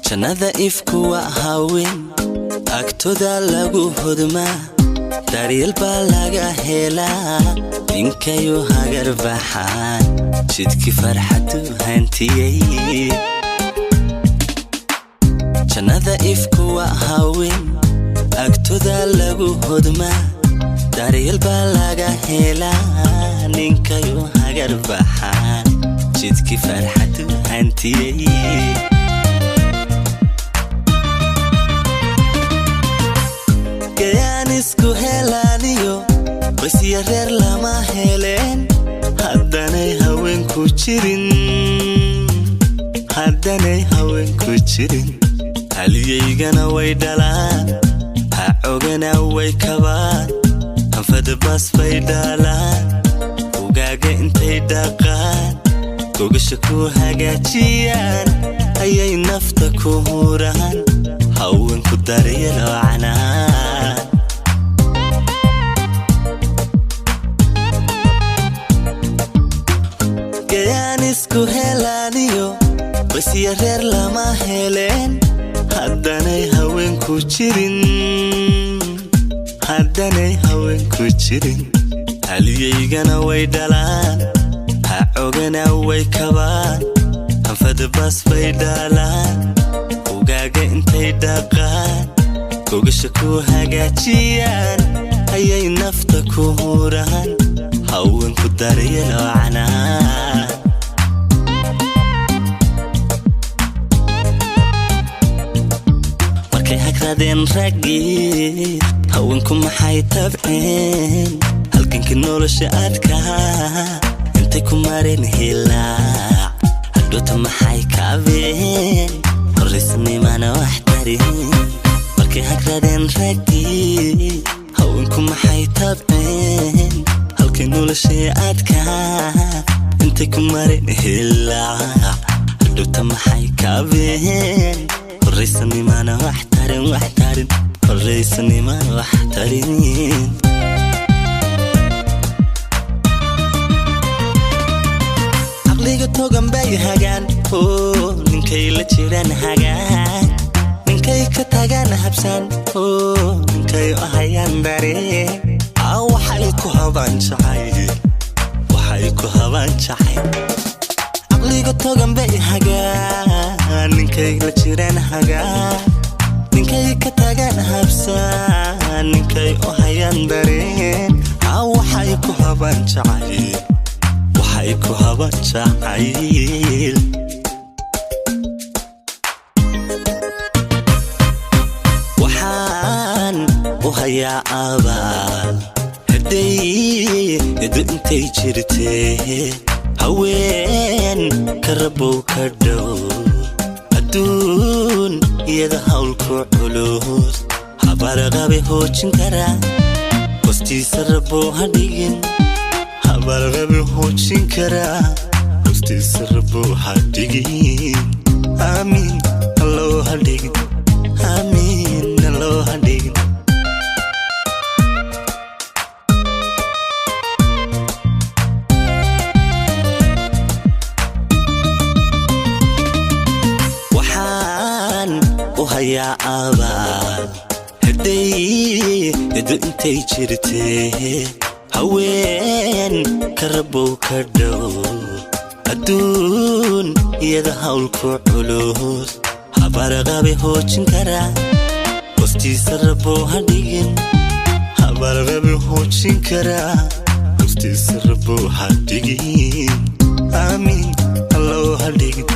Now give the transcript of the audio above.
Jannada ifku waa haween, agtooda lagu hodmaa, daryeel baa laga helaa. Ninkayu hagar baxaan, jidkii farxadu hantiyey. Jannada ifku waa haween, agtooda lagu hodmaa, daryeel baa laga helaa. Ninkayu hagar baxaan, jidkii farxadu hantiyey. Gayaan isku helaaniyo qoysya reer lama heleen haddanay haweenku jirin, haddanay haweenku jirin. Haliyaygana way dhalaan, hacogana way kabaan, hanfadabas bay dhalaan. Ugaaga intay dhaqaan, gogasha ku hagaajiyaan, ayay nafta ku huraan. Haweenku daryeel canaan. Gayaan isku helaaniyo qoysya reer lama heleen haddanay haweenku jirin, haddanay haweenku jirin. Haliyaygana way dhalaan, hacogana way kabaan, hanfadabas bay dhalaan. Ugaaga intay dhaqaan, gogasha ku hagaajiyaan, ayay nafta ku huraan. Haweenku daryeel canaan. Markay hagradeen raggii, haweenku maxay tabceen? Halgankii nolosha adkaa intay ku mareen hilaac, hadhoota maxay kaabeen? Horraysanimana wax tarin. Markay hagradeen raggii, haweenku maxay tabceen? Halkay noloshii adkaa intay ku mareen hilaac, hadhoota maxay kaabeen? Horraysanimana wax tarin, wax tarin. Horraysanimana wax tarin. Caqliga togan bay hagaan oo ninkay la jiraan hagaan, ninkay ka tagaan habsaan oo ninkay u hayaan dareen. Waxay ku habaan jacayl, waxay ku habaan jacayl. Caqliga togan bay hagaan, ninkay la jiraan hagaan, ninkay ka tagaan habsaan, ninkay u hayaan dareen. Waxay ku habaan jacayl, waxay ku habaan jacayl. Waxaan u hayaa abaal hadday edu intay jirtee. Haween ka rabow ka dhow adduun iyada hawlku culus, habarqabe hoojin kara, hostiisa rabow ha dhigin. Habarqabe hoojin kara, hostiisa rabow ha dhigin. Aamiin, allow ha dhigin. Aamiin, allow ha dhigin. Waxaan u hayaa abaal hadday edu intay jirtee. Haween ka rabow ka dhow adduun iyada hawlku culus, habarqabe hoojin kara, hostiisa rabow ha dhigin. Habarqabe hoojin kara, hostiisa rabow ha dhigin. Aamiin, allow ha dhigin.